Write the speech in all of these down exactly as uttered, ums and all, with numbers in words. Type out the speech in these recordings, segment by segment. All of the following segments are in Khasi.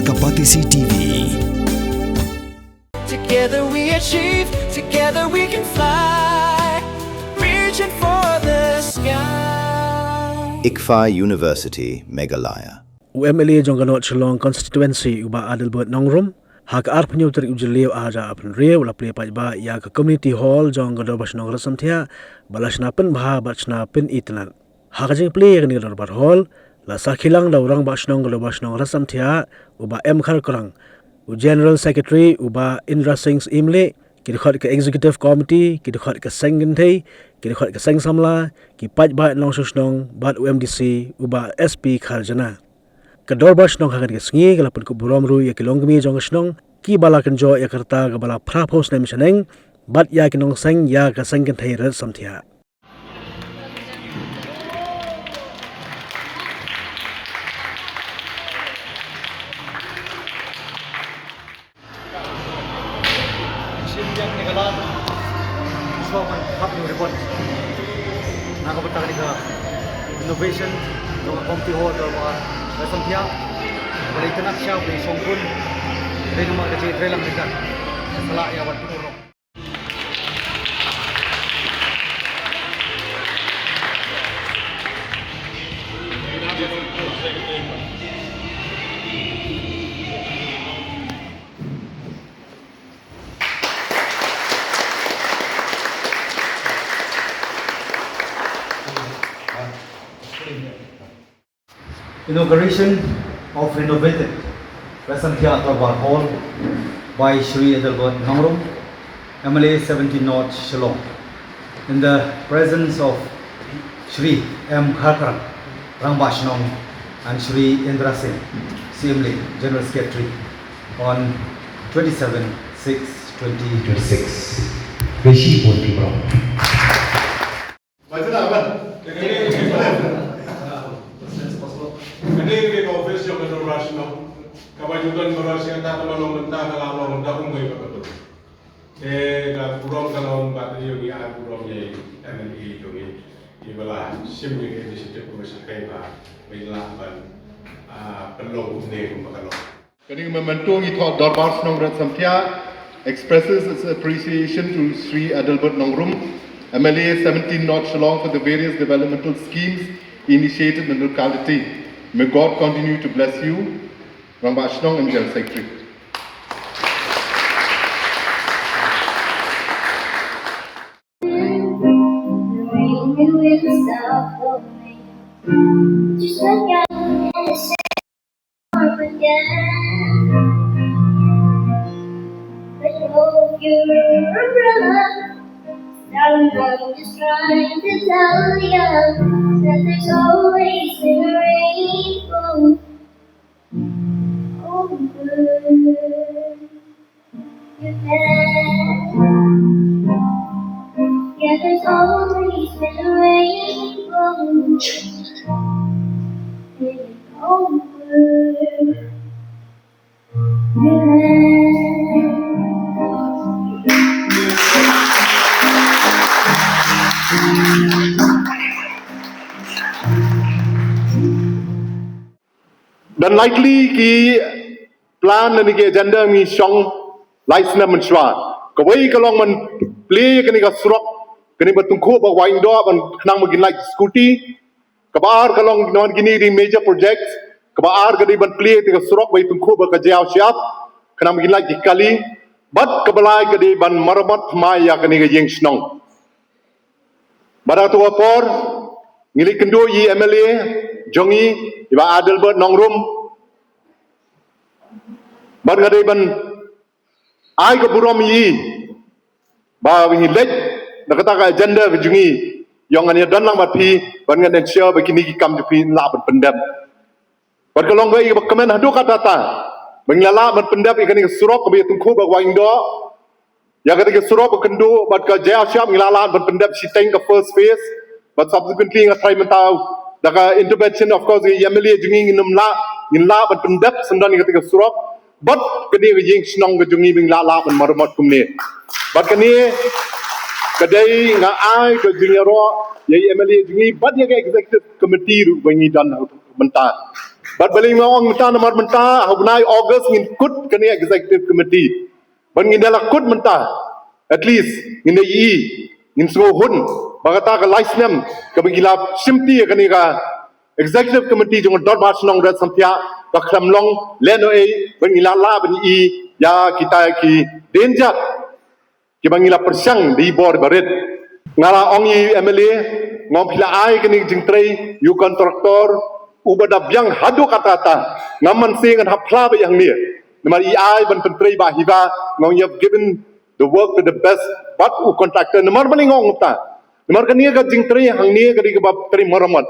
Ka Batesi T V. Together we achieve, together we can fly, reaching for the sky. ICFAI University, Meghalaya. U M L A jong ka North Shillong Constituency, u Bah Adelbert Nongrum, ha ka arphew tarik u Jylliew arhajar arphew hynriew, u la plie paidbah ïa ka Community Hall jong ka Dorbar Shnong Rangbah Samthiah, ba la shna pynbha bad shna pynitynnad. Ha ka jingplie ïa kane ka Dorbar Hall, la sakhi lang da u Rangbah Shnong ka Dorbar Shnong Rangbah Samthiah, u Bah M Kharkrang, u General Secretary, u Bah Indra Singh Syiemlieh, ki dkhot ka Executive Committee, ki dkhot ka Seng Kynthei, ki dkhot ka Seng Samla, ki paidbah nongshong shnong, bad u M D C, u Bah S P Kharjana. Ka Dorbar Shnong ha kane ka sngi ka la pynkup burom ruh ïa ki longkmie jong ka shnong, kiba la kynjoh ïa ka rta kaba la phra phew snem shaneng, bad ïa ki nongseng ïa ka Seng Kynthei Rangbah Samthiah. Shim ïa kane ka lad, shuwa ban hap ïa u ribbon. Na ka bynta kane ka innovation jong ka Community Hall Dorbar Rangbah Samthiah. Ba la itynnad sha ba la shongkun. Dei namar ka jingïatreilang ryngkat. Sa lah ïa wat pynurlong. Inauguration of renovated Rangbah Samthiah Dorbar Hall by Shri Adelbert Nongrum, M L A seventeen North Shillong, in the presence of Shri M Kharkrang, Rangbah Shnong, and Shri Indra Singh, C M L A, General Secretary, on twenty-seven six twenty twenty-six. Ka shi bun ki bro. Baca dah, Abang? Kane ka office jong ka Dorbar Shnong, kaba ju don baroh shi katta, kaba long mynta ka la long da u Myntoi ba ka don. Te ka burom ka long ba ïa ngi, ai burom ïa i M L A jong ngi, iba la shim ïa ka initiative kaba shyrkhei ba, ba i lah ban, ah, pynlong kumne kumba ka long. Kane ka memento ngi thoh, Dorbar Shnong Rangbah Samthiah expresses its appreciation to Shri Adelbert Nongrum, M L A seventeen North Shillong, for the various developmental schemes initiated in the locality. May God continue to bless you, Rangbah Shnong and General Secretary. Just like I again. I hope you remember. I'm just trying to tell you that there's always a rainbow over your head. Yeah, there's always been a rainbow over. Don likely ki plan lane ki agenda ngi shong lai snem mynshuwa. Kawei ka long ban plie kane ka surok, kane ba tyngkhuh bad Wahingdoh, ban khnang ba kin lait scooty. Kaba ar ka long namar kine ki dei major projects. Kaba ar ka dei ban plie kane ka surok ba tyngkhuh bad ka Jaiaw Shyiap, khnang ba kin lait ki kali. Bad kaba lai ka dei ban maramot thymmai ïa kane ka ïing shnong. Bad ha katu ka por ngi la ïakynduh ïa i M L A jong ngi, i Bah Adelbert Nongrum. Bad nga dei ban ai ka burom ïa i ba ngi leit da kata ka agenda ka jong ngi, ïa ngan ïadon lang bad phi, bad ngan ensure ba kine ki kam jong phi yn lah ban pyndep. Bad ka long kaei kaba kmen haduh katta katta ba ngi la lah ban pyndep ïa kane ka surok kaba ïatyngkhuh bad Wahingdoh. Ïa kane ka surok ba kynduh bad ka Jaiaw Shyiap ngi la lah ban pyndep shiteng ka first phase. Bad subsequently nga tharai mynta da ka intervention, of course, ïa i M L A jong ngi, ngin ym lah, ngin lah ban pyndep syndon ïa kane ka surok. Bad kane ka ïing shnong ka jong ngi ba ngi la lah ban maramot kumne. Bad kane ka dei nga ai ka jingïaroh ïa i M L A jong ngi bad ïa ka executive committee ruh ba ngi don mynta. Bad balei nga ong mynta, namar mynta ha u bnai August ngin kut kane executive committee. Bad ngin da la kut mynta, at least ngin da ïohi, ngin sngewhun ba kata ka lai snem kaba ngi la shimti ïa kane ka executive committee jong ka dorbar shnong Red Samthiah ka khlem long lehnohei, bad ngi la lah ban ïohi ïa kita ki danger kiba ngi la pyrshang da i bor barit. Nga la ong ïa i M L A, nga ong phi la ai kane ka jingtrei ïa u kontraktor uba da biang haduh katta katta. Ngam man seh ngan hap phla beit hangne, namar i ai ban pyntrei bah hi bah. Nga ong, you have given the work to the best, bad u kontraktor, namar balei nga ong kata? Namar kane ka jingtrei hangne ka dei kaba trei maramot.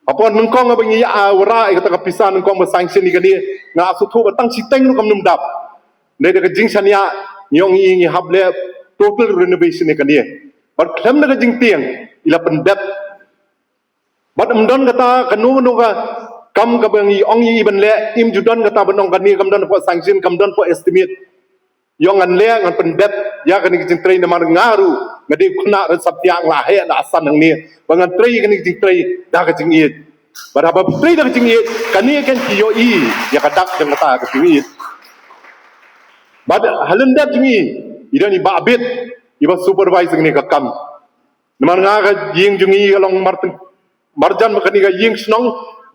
Hapoh nyngkong ba ngi ïa, ah, wanrah ïa kata ka pisa nyngkong ba sanction ïa kane, nga sngewthuh ba tang shiteng ruh kam nym dap. Dei da ka jingshaniah ngi ong ngi, ngi hap leh total renovation ïa kane. Bad khlem da ka jingtieng i la pyndep. Bad ym don kata kano kano ka kam kaba ngi ong ïa i ban leh, im ju don kata ban ong kane kam don hapoh sanction, kam don hapoh estimate. Ïa ngan leh, ngan pyndep ïa kane ka jingtrei, namar nga ruh nga dei u khynnah Red Samthiah, nga la heh la san hangne ba ngan trei ïa kane ka jingtrei da ka jingïeit. Bad haba phi trei da ka jingïeit, kane kan phi ïohi ïa ka dak jong kata ka jingïeit. Bad ha lyndet jong ngi i don i Bah Bit iba supervise ïa kane ka kam. Namar nga ka ïing jong ngi ka long mar teng-, marjan bad kane ka ïing shnong,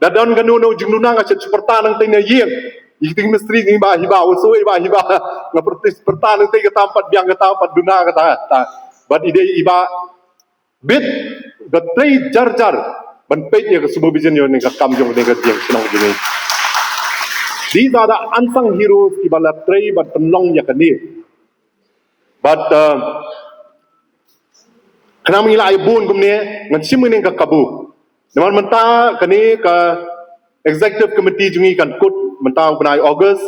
da don kano kano jingduna nga shu pyrta nangtei na ïing. I kti mistri jong i Bah hi bah, u shu i Bah hi bah. Nga pyrta, pyrta nangtei kata ym pat biang, kata ym pat duna, kata, kata. Bad i dei i Bah Bit ka trei jar jar ban peit ïa ka supervision ïa kane ka kam jong kane ka ïing shnong jong ngi. These are the unsung heroes kiba la trei ban pynlong ïa kane. Bad, uh, khnang ngi la ai bun kumne, ngan shim ïa kane ka kabu. Namar mynta kane ka executive committee jong ngi kan kut mynta u bnai August,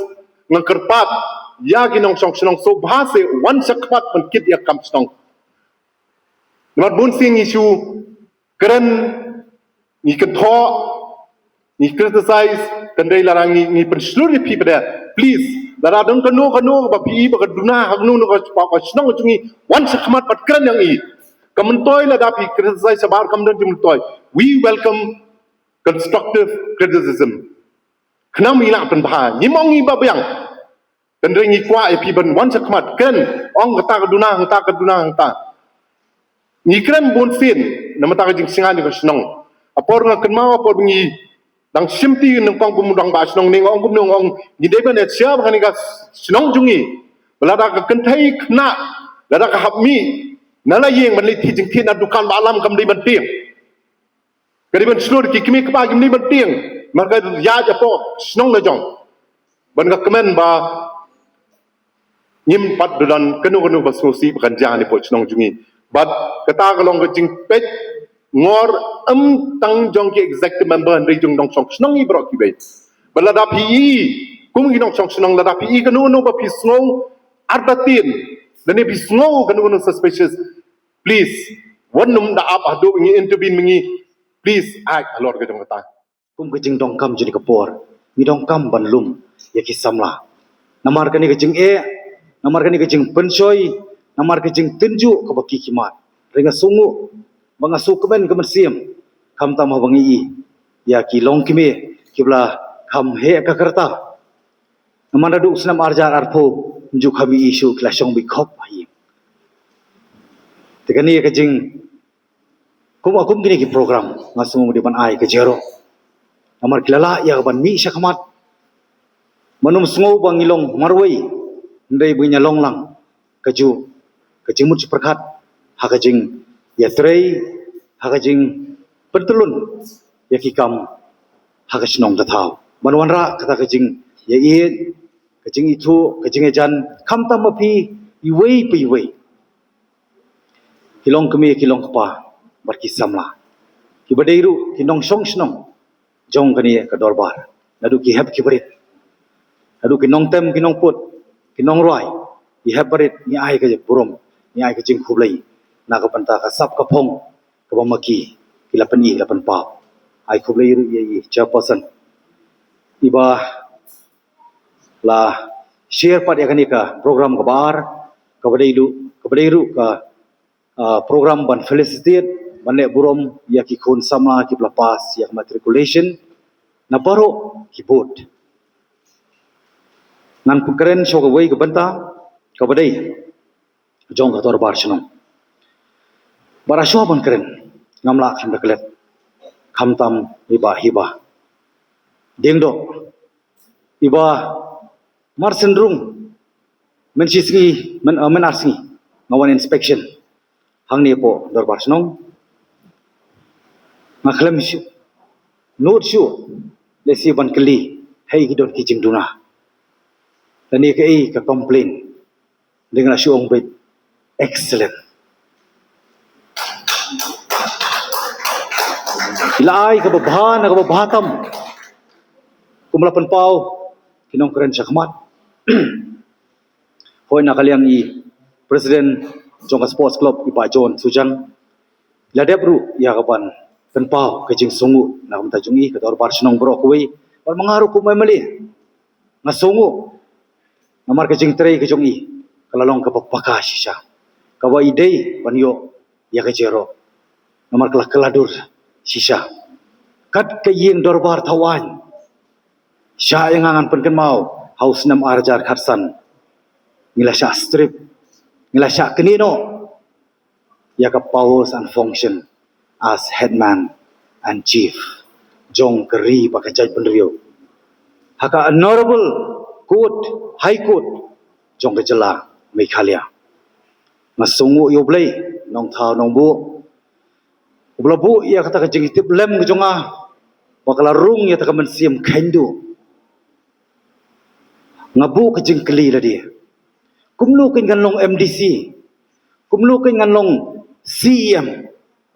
ngan kyrpad ïa ki nongshong shnong sngewbha seh wan shakhmat ban kit ïa ka kam shnong. Namar bun sien ngi shu kren, ngi kynthoh, ngi criticize, hynrei lada ngi, ngi pynshlur ïa phi pat, please, lada don kano kano ba phi i ba ka duna ha kano kano ka, ka shnong jong ngi, wan shakhmat bad kren ïa ngi. Ka myntoi lada phi criticize shabar kam don jingmyntoi. We welcome constructive criticism. Khnang ngi lah pynbha, ngim ong ngi ba biang. Hynrei ngi kwah ïa phi ban wan shakhmat, kren, ong kata ka duna hangta, ka duna hangta. Ngi kren bun sien namar kata ka jingsngaid ka shnong. Ha por nga kynmaw, ha por ngi dang shimti nyngkong kum u rangbah shnong ne, nga ong kumne, nga ong ngi dei ban ïa sia ba kane ka shnong jong ngi. Ba lada ka kynthei khynnah, lada ka hap mih na la ïing ban leit thied jingthied na dukan ba alam kam dei ban tieng. Ka dei ban shlur, ki kmie kpa kim dei ban tieng. Namar ka ïaid hapoh shnong la jong. Ban ka kmen ba ngim pat don kano kano ba sngewsih ba kan jia ne hapoh shnong jong ngi. Bad kata ka long ka jingpeit ngor, ym tang jong ki executive member hynrei jong nongshong shnong ngi baroh kiwei. Bad lada phi i kum ki nongshong shnong, lada phi i kano kano ba phi sngew artatien, lane phi sngew kano kano suspicious, please, wat nym da ap haduh ngi intervene ma ngi. Please, act halor ka jong kata. Kum ka jingdonkam jong kane ka por, ngi donkam ban lum ïa ki samla. Namar kane ka jingeh, namar kane ka jingpynshoi, namar ka jingtynjuh kaba ki ki mad. Hynrei nga sngew ba nga sngew kmen ka mynsiem, khamtam haba ngi i ïa ki longkmie kiba la kham heh ka rta. Namar naduh snem arhajar arphew ym ju kham i shuh, ki la shong beit khop ha ïing. Te kane ka jing, kum, kum kine ki program nga sngew dei ban ai ka jingïaroh. Namar ki la lah ïa ka ban mih shakhmat. Mano ym sngew ba ngi long marwei, hynrei ba ngi long lang kajuh ka jingmut jingpyrkhat ha ka jingïatrei, ha ka jingpyntyllun ïa ki kam ha ka shnong ka thaw. Ban wanrah kata ka jingïaieit, ka jingithuh, ka jingïajan, khamtam ma phi iwei pa iwei. Ki longkmie, ki longkpa bad ki samla, kiba dei ruh ki nongshong shnong jong kane ka dorbar, naduh ki hep ki barit, naduh ki nongtem ki nongput, ki nongrwai, ki hep barit, ngi ai ka burom, ngi ai ka jingkhublei na ka bynta ka sap ka phong kaba ma ki ki la pyni, la pynpaw. Ai khublei ruh ïa i chairperson iba la share pat ïa kane ka program kaba ar, kaba dei ruh, kaba dei ruh ka, ah, program ban felicitate, ban leh burom ïa ki khun samla kiba la pass ïa ka matriculation. na baroh ki booth. Ngan pynkren shuh kawei ka bynta kaba dei jong ka dorbar shnong. Bad shuwa ban kren, ngam lah khlem da klet, khamtam i Bah Hiba Diengdoh, i Bah Marsynrung, mynshisngi, myn, uh, mynarsngi nga wan inspection hangne hapoh dorbar shnong. Nga khlem shuh, nud shuh lehse ban kylli, hei ki don ki jingduna lane kaei ka complain. Dei nga la shu ong beit, excellent. I la ai kaba bha na kaba bha tam. Kum la pynpaw ki nongkren shakhmat. Hoi na ka liang i president jong ka sports club i Bah John Sujang, la dep ruh ïa ka ban pynpaw ka jingsngew na ka bynta jong i, ka dorbar shnong baroh kawei. Bad ma nga ruh kum u M L A nga sngew namar ka jingtrei ka jong i ka la long kaba paka shisha, kaba i dei ban ïoh ïa ka jingïaroh namar ka la kylla dur shisha. Kat ka ïing dorbar thaw aiñ, sha ïa nga ngan pynkynmaw ha u snem ar hajar khatsan ngi la shah strip, ngi la shah knieh noh ïa ka powers and function as headman and chief jong ka ri bad ka jaitbynriew ha ka Honorable Court, High Court jong ka jylla Meghalaya. Nga sngew ïa U Blei, nongthaw nongbuh, uba la buh ïa kata ka jingtiplem ka jong nga ba ka la rung ïa kata ka mynsiem kynduh. Nga buh ka jingkylli lade, kumno kein ngan long M D C, kumno kein ngan long C E M,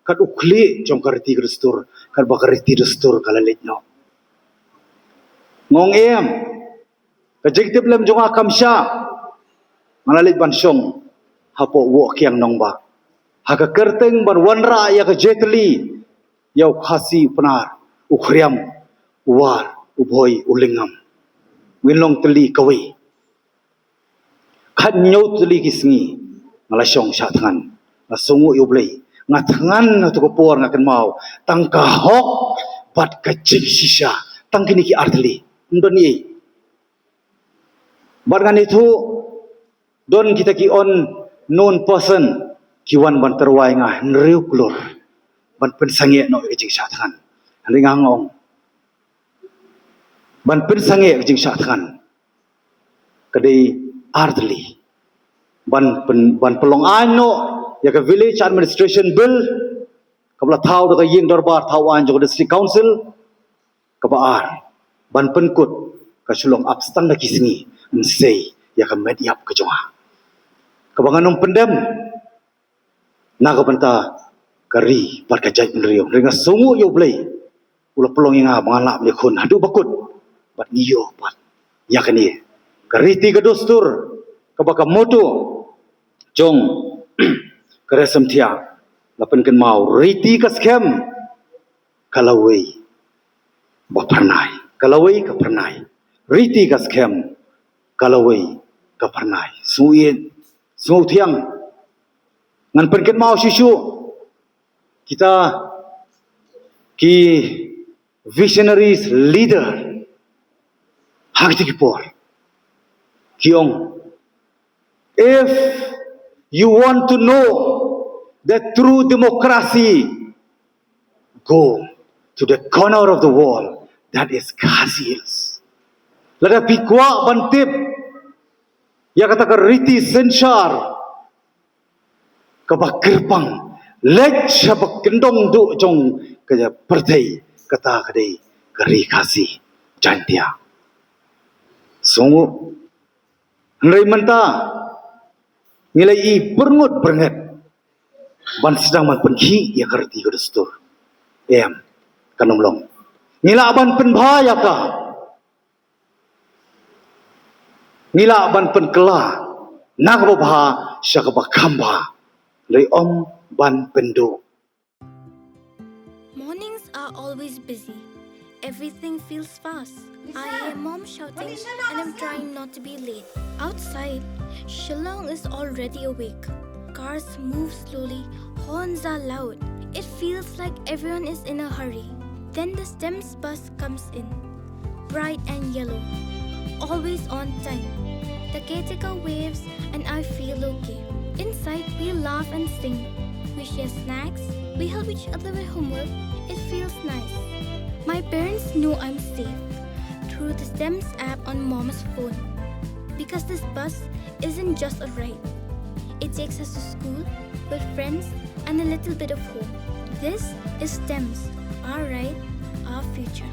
kat u khlieh jong ka riti ka dustur, kat ba ka riti dustur ka la leit noh. Nga ong em, ka jingtiplem jong nga kam shah. Nga la leit ban shong hapoh Woh Kiang Nongbah ha ka kyrteng ban wanrah ïa ka jingtylli ïa u Khasi, u Pnar, u Khriam, u War, u Bhoi, u Lyngngam. Ngin long tylli kawei. Khathynñiew tylli ki sngi nga la shong shah thngan. Nga sngew ïa U Blei, nga thngan ha tu ka por, nga kynmaw tang ka hok bad ka jingshisha, tang kine ki ar tylli. Ym don ei. Bad ngan ïathuh, don kita ki unknown person ki wan ban tyrwa ïa nga hynriew klur ban pynsangeh noh ïa ka jingshah thngan. Hynrei nga ong ban pynsangeh ïa ka jingshah thngan ka dei ar tylli. Ban pyn, ban pynlong aiñ noh ïa ka Village Administration Bill kaba la thaw da ka ïing dorbar thaw aiñ jong ka District Council. Kaba ar, ban pynkut ka shu long ap tang da ki sngi, yn sei ïa ka met ïap ka jong nga kaba ngan ym pyndem na ka bynta ka ri bad ka jaitbynriew. Hynrei nga sngew ïa U Blei, u la pynlong ïa nga ba ngan lah ban ïakhun haduh ba kut bad ngi ïoh pat ïa kane ka riti ka dustur kaba ka motto jong ka Ressumthiah la pynkynmaw, riti ka skhem ka lawei ba phyrnai, ka lawei ka phyrnai. Riti ka skhem ka lawei ka phyrnai. Sngewthiang, sngewthiang. Ngan pynkynmaw shuh shuh kita ki visionaries leader ha kiti ki por ki ong, if you want to know the true democracy, go to the corner of the world, that is Khasi Hills. Lada phi kwah ban tip ïa kata ka riti synshar kaba kyrpang, leit sha ba kyndong duh jong ka pyrthei, kata ka dei ka ri Khasi Jaintia. Sngew. Hynrei mynta ngi la ïohi byrngut byrnget ban sdang ban pynkhih ïa ka riti ka dustur. Em, kan ym long. Ngi lah ban pynbha ïa ka, ngi lah ban pynkylla na kaba bha sha kaba kham bha. Hynrei ym ban pynduh. Mornings are always busy. Everything feels fast. I hear mom shouting and I'm trying not to be late. Outside, Shillong is already awake. Cars move slowly, horns are loud. It feels like everyone is in a hurry. Then the STEMS bus comes in, bright and yellow, always on time. The caretaker waves and I feel okay. Inside, we laugh and sing. We share snacks. We help each other with homework. It feels nice. My parents know I'm safe through the STEMS app on mom's phone. Because this bus isn't just a ride. It takes us to school, with friends, and a little bit of home. This is STEMS, our ride, our future.